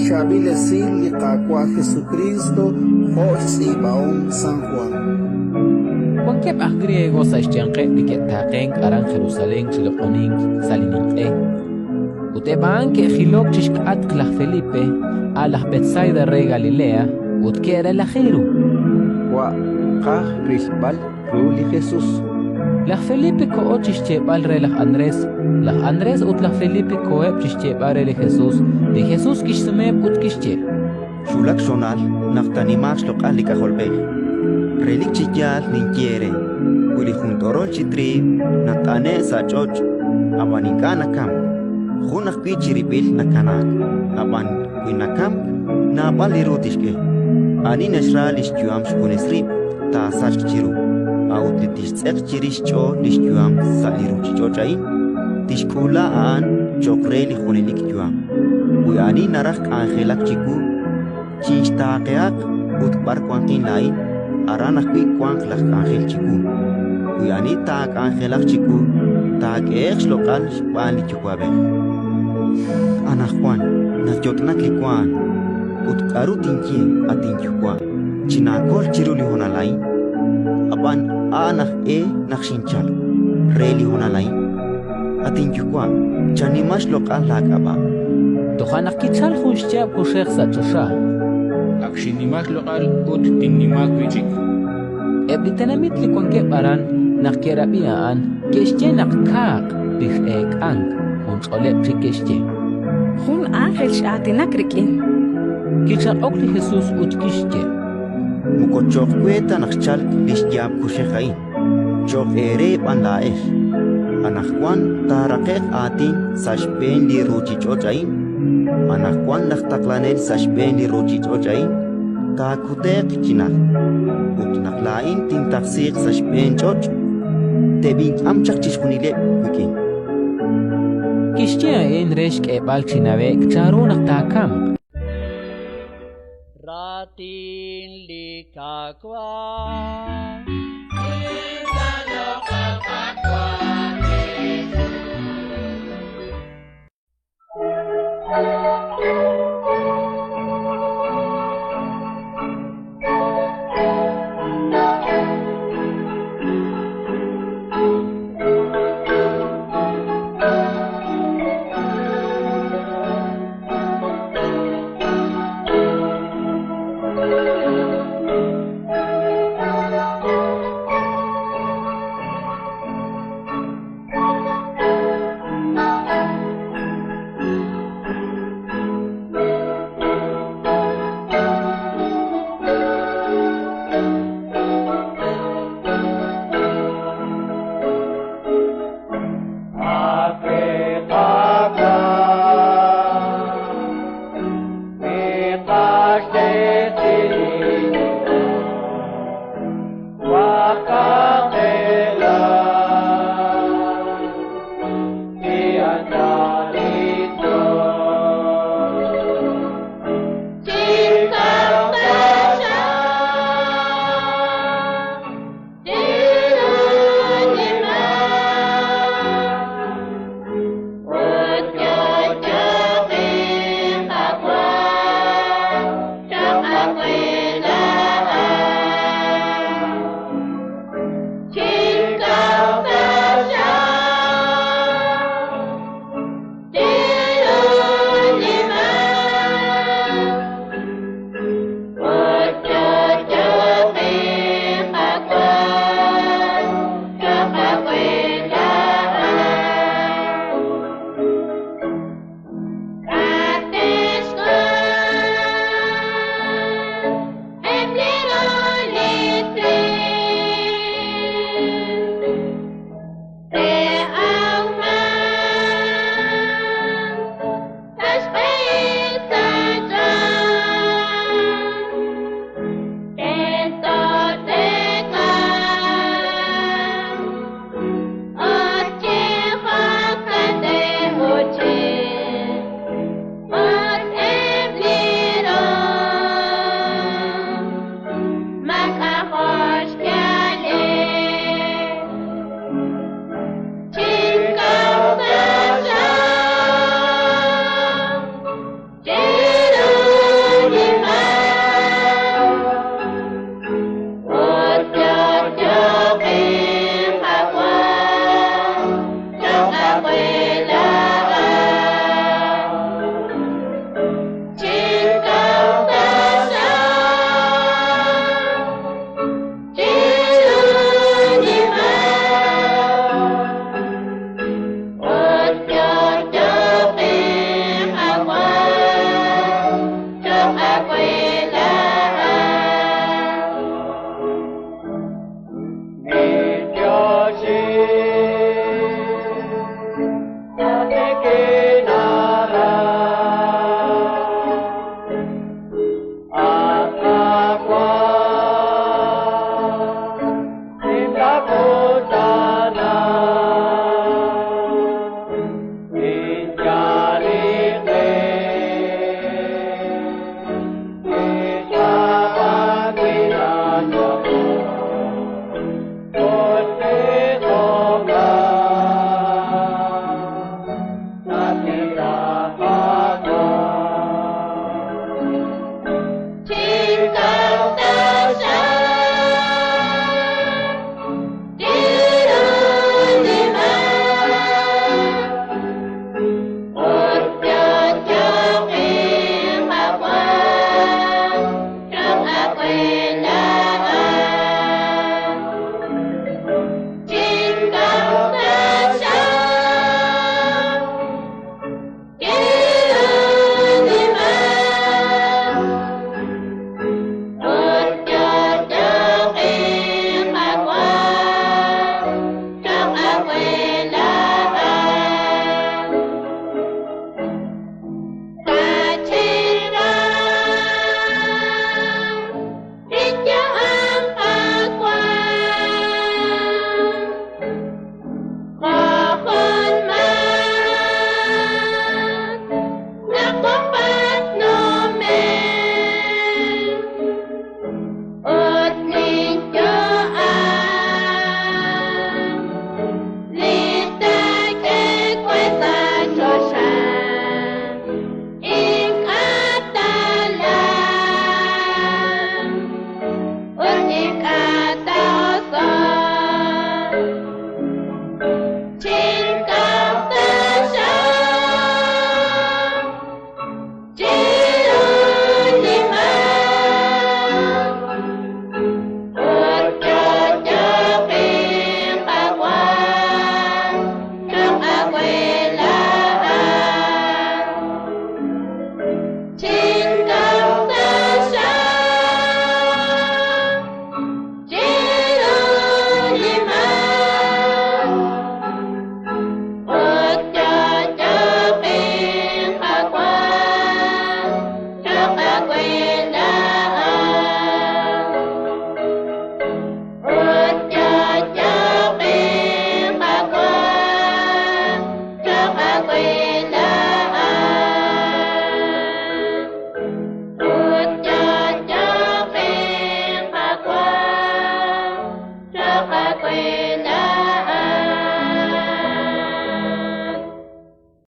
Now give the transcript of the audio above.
xChaab'il Esil li Qaawa' Jesukriist jo' xtz'iib'ahom San Jwan. Wankeb' aj Griego sa' xyanqeb' li ke'taaqenk aran Jerusalén chi loq'onink sa' li ninq'e. Ut eb' a'an ke'jilok chi xk'atq laj Felipe, a' laj Betsaida re Galilea, ut ke'relaji ru. Wa', tqaj rilb'al ru li Jesus. Laj Felipe koho chi xyeeb'al re laj Andrés, laj Andrés ut laj Felipe koheb' chi xyeeb'al re li Jesus. Li Jesus kixsumeheb' ut kixye: Xwulak xhoonal naq taanimaaq xloq'al li K'ajolb'ej. Relik chi yaal ninye eere, wi li jun t'orol chi triiw nat'ane'k sa' ch'och', ab'an ink'a' nakamk, jun ajwi' chirib'il nakanaak; ab'an wi nakamk, naab'al li ru tixk'e. Ani naxra li xyu'am xjunes rib', taasachq chiru; a'ut li tixtz'eq chirix xch'ool li xyu'am sa' li ruuchich'och' a'in, tixk'uula a'an cho'q re li junelik yu'am. Wi ani naraj k'anjelak chiwu, chinxtaaqehaq ut b'ar wanqin laa'in, aran ajwi' wanq laj k'anjel chiwu. Wi ani taak'anjelaq chiwu, taak'ehe'q xloq'al xb'aan li Yuwa'b'ej. Anaqwan nayot'nak li waanm, ut k'aru tinye, at inYuwa'? Chinaakol chiru li honal a'in. Ab'an a'an aj e naq xinchalk, re li honal a'in. At inYuwa', chanima xloq'al laak'ab'a'. Toja' naq kichalk jun xyaab' kuxej sa' choxa. Ak xinnima xloq'al ut tinnima wi' chik. Eb' li tenamit li wankeb' aran, naq ke'rab'i a'an, ke'xye naq kaaq li x'eek'ank, junch'oleb' chik ke'xye: Jun ánjel x'aatinak rik'in. Kichaq'ok li Jesus ut kixye: Moko cho'q we ta naq xchalk li xyaab' kuxej a'in, cho'q eere b'an laa'ex. Anaqwan taaraqe'q aatin sa' xb'een li ruuchich'och' a'in. Anaqwan laj taqlanel sa' xb'een li ruuchich'och' a'in taakute'q chi najt. Ut naq laa'in tintaqsiiq sa' xb'een ch'och', teb'ink'am chaq chixjunileb' wik'in. Kixye a'in re xk'eeb'al chi nawe'k chanru naq taakamq. Raatin li Qaawa'. Aatin.